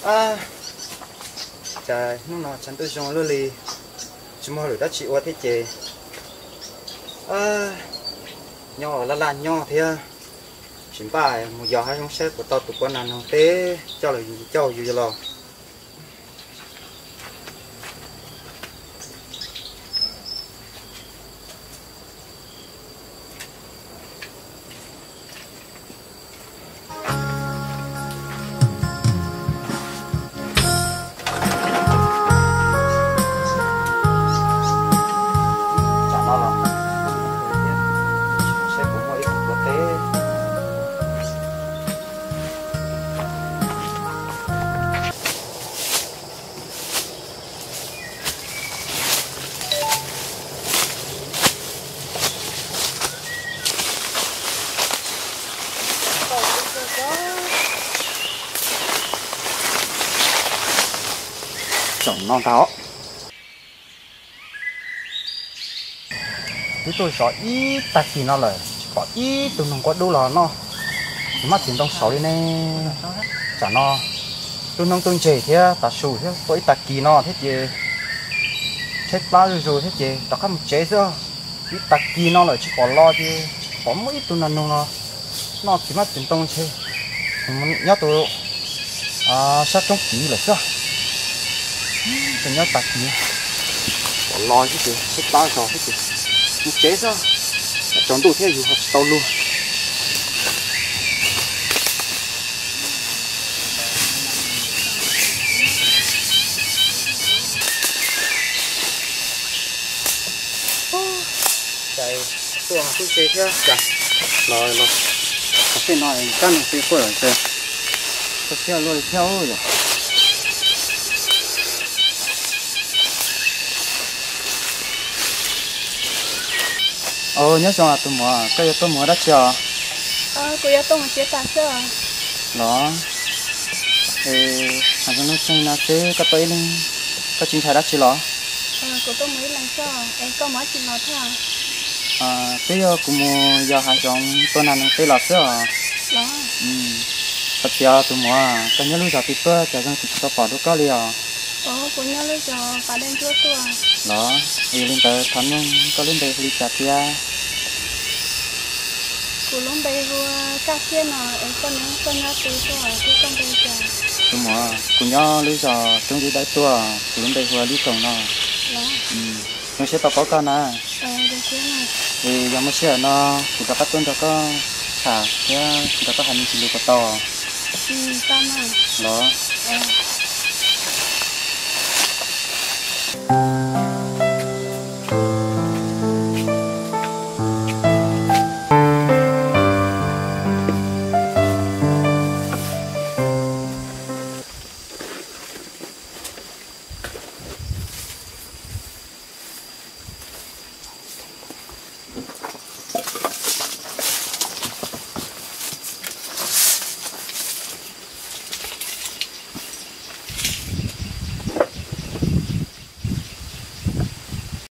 Ab, cas hnub no tshav ntuj zoo luaj li, tsis muaj hauj lwm dab tsi ua thiab ces, ab, nyob laj laj nyob thiab, tsis npaj mus yos hav zoov saib puas tau tus puav nag noog teb coj los coj yus los. Tsam no los saib puas muaj ib tug puav teb. Tsom no ntag. Twb tuaj zov ib tag kis no lawm tsis pom ib tug noog quaj dub los noj, tsis maj txiv ntoo saud li ne. Tsam no lub hnub tuaj ntseg thiab tav su thiab tuaj ib tag kis no thiab ces tshaib plab zuj zus thiab ces rov qab mus tsev xwb. Ib tag kis no lawm tsis pom los ces tsis pom muaj ib tug nas noog los noj txiv maj txiv ntoo ntshe nyob tus sab roob tid lawm xwb. Ces nyob tag kis pom los xwb ces tshaib plab zog xwb ces mus tsev xwb. Tsaus ntuj thiab yus ho tsis tau luag. Cas tuaj xub ze thiab cas los los cov xej no kab noog peb quaj lawm ces koj siab luaj li thiab yom. Nyob zoo tus muam, koj yuav tuaj mus ua dab tsi os? Kuv yuav tuaj mus txiav taws xwb. Los, es hav zoov nuj txeeg no xwb koj tuaj ib leeg, koj tsis ntshai dab tsi los? Twb yog kuv mus yos hav zoov tua nas noog teb los xwb os. Koj txiv tus muam, koj nyob lub zos twg tuaj cas zoo tsis tau pom dua koj li os? Los, yog li ntawd thov nug koj lub npe hu li cas thiab? Kuv lub npe hu Kaj Siab no, es koj ne, koj nyob twg tuaj thiab koj npe cas? Tus muam, kuv nyob lub zos Roob Dub Dawb tuaj, kuv lub npe hu Lib Koom no. Zoo siab tau paub koj na. Es yog muaj sij hawm no kuv rov qab tuaj nrog koj tham thiab nrog koj hais me ntsis lus puas tau? Los,